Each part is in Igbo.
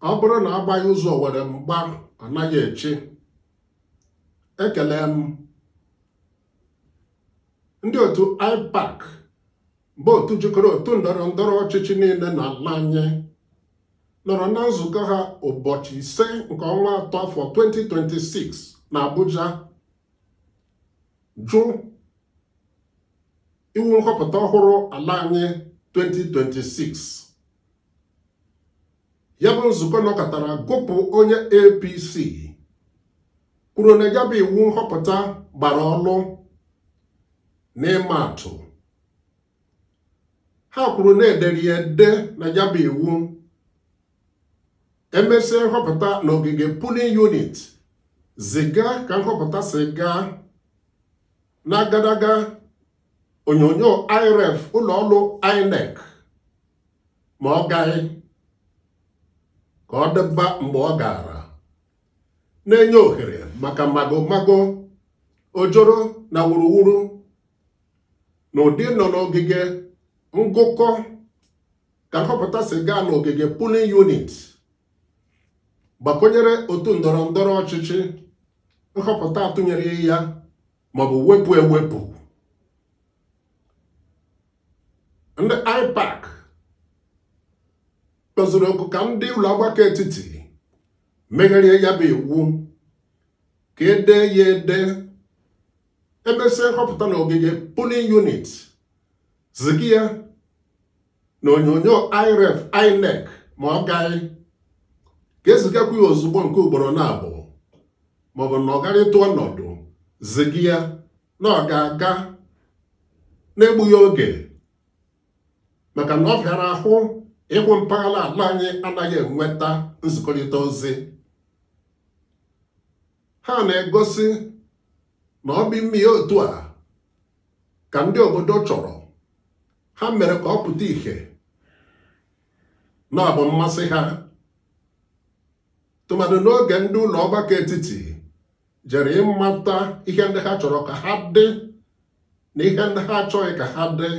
Ọ bụrụ na agbaghị ụzọ were mgba, anaghị echi. Ekele m ndị otu IPAC, bụ otu jikọrọ otu ndọrọ ndọrọ ọchịchị niile n'ala anyị, nọrọ na nzukọ ha ụbọchị 5 nke ọnwa 3 afọ 2026 na Abuja jụ iwu nhọpụta ọhụrụ ala anyị 2026. Ya bụ nzukọ nọkọtara gụpụ onye APC kwuru na ya bụ iwu nhọpụta gbara ọlụ. N'ịma atụ, ha kwuru na edere ya ede na ya bụ iwu, emesịa nhọpụta n'ogige polling unit, ziga ka nhọpụta si gaa n'agadaga onyonyo IREV ụlọ ọrụ INEC, ma ọ gaghị ka ọ dịba mgbe ọ gara, na-enye ohere maka magomago, ojoro na wuruwuru na ụdị nọ n'ogige ngụkọ ka nhọpụta si gaa n'ogige polling unit, gbakọnyere otu ndọrọ ndọrọ ọchịchị nhọpụta atụnyere ya maọbụ wepụ ewepụ. Ndị IPAC kpọziri oku ka ndị ụlọ ọgbakọ etiti megharịa ya bụ iwu, ka ede ya ede, emesịa nhọpụta n'ogige polling unit, ziga ya na onyonyo IREV INEC, ma ọ gaghị, ka ezigakwa ya ozugbo nke ugboro naabọ, maọbụ na ọ gara ịtụ ọnọdụ, ziga ya na ọ ga-aga n'egbughị oge, maka na ọ fịara ahụ ịhụ mpaghara ala anyị anaghị enweta nzikọrịta ozi. Ha na-egosi na ọ bụ ime ya otu a ka ndị obodo chọrọ. Ha mere ka ọ pụta ìhè na ọ bụ mmasị ha, tụmadụ n'oge ndị ụlọ ọgbakọ etiti jere ịmata ihe ndị ha chọrọ ka ha dị na ihe ndị ha achọghị ka ha dị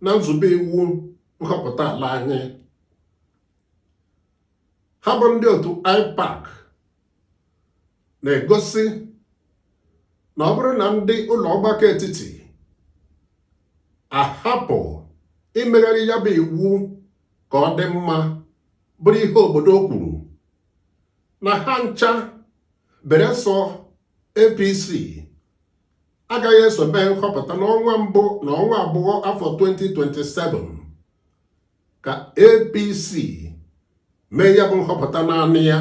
na nzube iwu nhọpụta ala anyị. Ha bụ ndị otu IPAC na-egosi na ọ bụrụ na ndị ụlọ ọgbakọ etiti ahapụ imegharị ya bụ iwu ka ọ dị mma, bụrụ ihe obodo kwuru, na ha ncha bere sọ APC agaghị eso mee nhọpụta n'ọnwa 1 na ọnwa 2 afọ 2027, ka APC mee ya bụ nhọpụta naanị ya.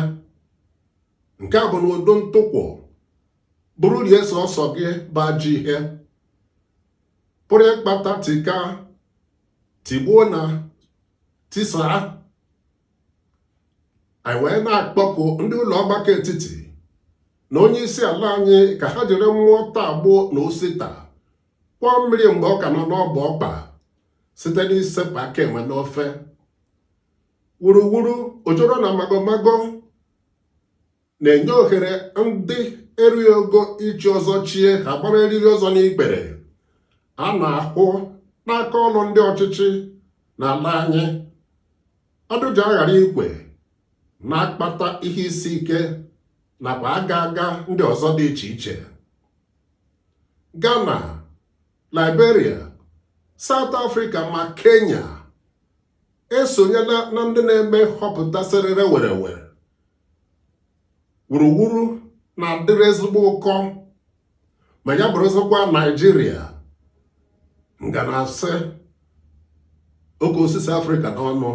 Nke a bụ n'udo ntụkwọ bụrụ rie sọsọ gị bụ ajọ ihe pụrụ ịkpata tika tigbuo na tisaa. Anyị wee na-akpọku ndị ụlọ ọgbakọ etiti na onye isi ala anyị ka ha jiri mmụọ taa gboo na osita kwọọ mmiri mgbe ọ ka nọ n'ọbụ ọkpa site n'isepụ aka enwe n'ofe. Wuruwuru, ojoro na magomago na-enye ohere ndị erughị ogo ichi ọzọ chie ha gbara eriri ọzọ n'ikpere a na-ahụ n'aka ọlụ ndị ọchịchị n'ala anyị ọdụji aghara ikwe na-akpata ihe isi ike nakwa aga aga ndị ọzọ dị iche iche. Ghana, Liberia, South Africa ma Kenya esonyela na ndị na-eme nhọpụta serere were were. Wuruwuru na-adịrị ezigbo ụkọ, ma ya bụrụzikwa Naijiria nga na-asị oke osisi Afrịka n'ọnụ.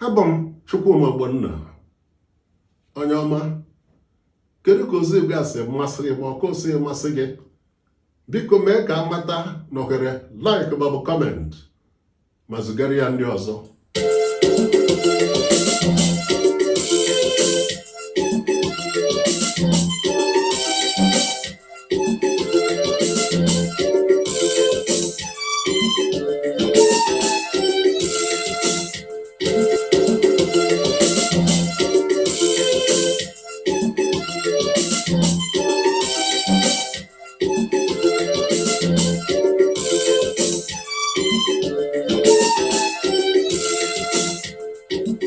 Abụ m Chukwuma Ogbonna, onye ọma. Kedu ka ozi igwe a si masị gị ma ọ ka o si masị gị? Biko mee ka amata na ohere like maọbụ comment ma zigara ya ndị ọzọ.